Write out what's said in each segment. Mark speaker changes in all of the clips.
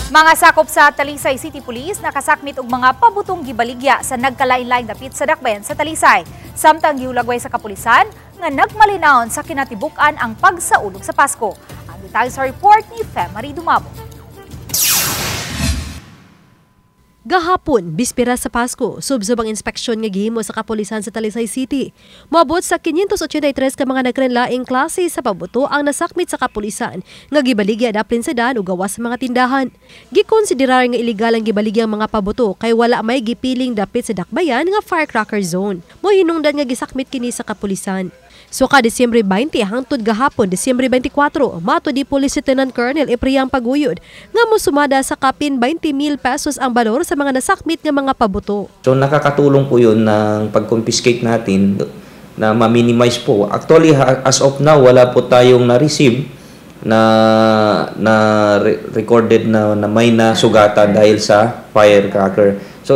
Speaker 1: Mga sakop sa Talisay City Police nakasakmit og mga pabutong gibaligya sa nagkalain-laing dapit sa dakbayan sa Talisay. Samtang gihulagway sa kapulisan nga nagmalinawon sa kinatibuk-an ang pagsaulog sa Pasko. Ang detalye sa report ni Femary Dumabo.
Speaker 2: Gahapon, bispera sa Pasko, subsob ang inspeksyon nga gihimo sa kapulisan sa Talisay City. Moabot sa 583 ka mga nagkainlaing klase sa pabuto ang nasakmit sa kapulisan nga gibaligya daplin sa daan o gawas sa mga tindahan. Gikonsiderar nga illegal ang gibaligyang mga pabuto kay wala may gipiling dapit sa dakbayan nga firecracker zone. Mohinungdan nga gisakmit kini sa kapulisan. Suka Disyembre 20 hangtod gahapon Disyembre 24, mato di Police Lieutenant Colonel Epriang Paguyod nga mosumada sa kapin 20,000 pesos ang balor sa mga nasakmit nga mga pabuto.
Speaker 3: So nakakatulong po 'yun ng pag-confiscate natin na ma-minimize po. Actually, as of now, wala po tayong na-receive na na recorded na may nasugatan dahil sa firecracker. So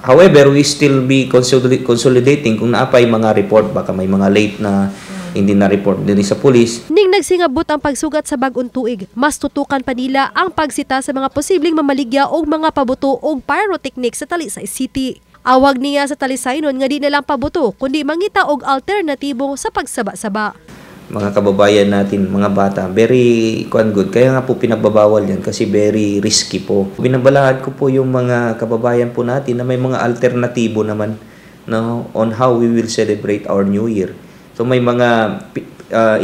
Speaker 3: however, we still be consolidating kung naapay mga report, baka may mga late na hindi na report din sa police.
Speaker 2: Ning nagsingabot ang pagsugat sa bag-ong tuig, mas tutukan pa nila ang pagsita sa mga posibleng mamaligya og mga pabuto og pyrotechnics sa Talisay City. Awag niya sa Talisaynon nga di na lang pabuto kundi mangita og alternatibo sa pagsaba-saba.
Speaker 3: Mga kababayan natin, mga bata, very kuan good. Kaya nga po pinagbabawal yan kasi very risky po. Binabalahan ko po yung mga kababayan po natin na may mga alternatibo naman, no, on how we will celebrate our New Year. So may mga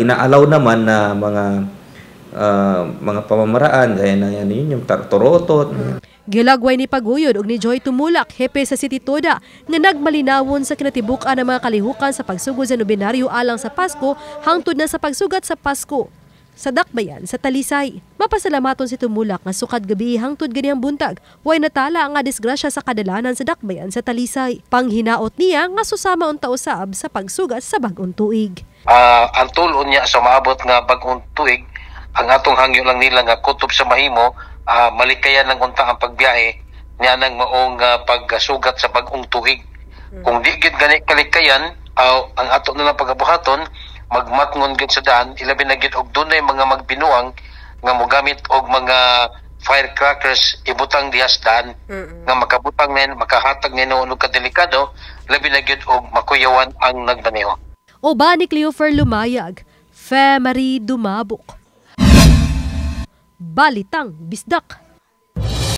Speaker 3: inaalaw naman na mga pamamaraan gaya na yan, yun yung torotot.
Speaker 2: Gilagway ni Paguyod og ni Joy Tumulak, hepe sa City Toda, nga nagmalinawon sa kinatibuk-an ng mga kalihukan sa pagsugod sa nobenaryo alang sa Pasko hangtod na sa pagsugat sa Pasko sa dakbayan sa Talisay. Mapasalamaton si Tumulak nga sukad gabi hangtod ganihang buntag, way natala nga disgrasya sa kadalanan sa dakbayan sa Talisay. Panghinaot niya nga susama unta usab sa pagsugat sa bag-ong tuig.
Speaker 4: Ang tulon niya sa maabot nga bag-ong tuig, ang atong hangyo lang nila nga kutob sa mahimo, malikayan lang unta ang pagbiyahe niya nang maong pagsugat sa bag-ong tuig. Kung di gyud gani kalikayan, ang ato na lang pagabuhaton, magmatngon gyud sa daan, ilabi na gyud og dunay mga magbinuang nga mogamit og mga firecrackers ibutang diha sa daan nga makabutang nin, makahatag nino og kadelikado, labi na gyud og makuyawan ang nagmaneho.
Speaker 2: O ba ni Cleofer Lumayag, Femary Dumabok. Balitang Bisdak.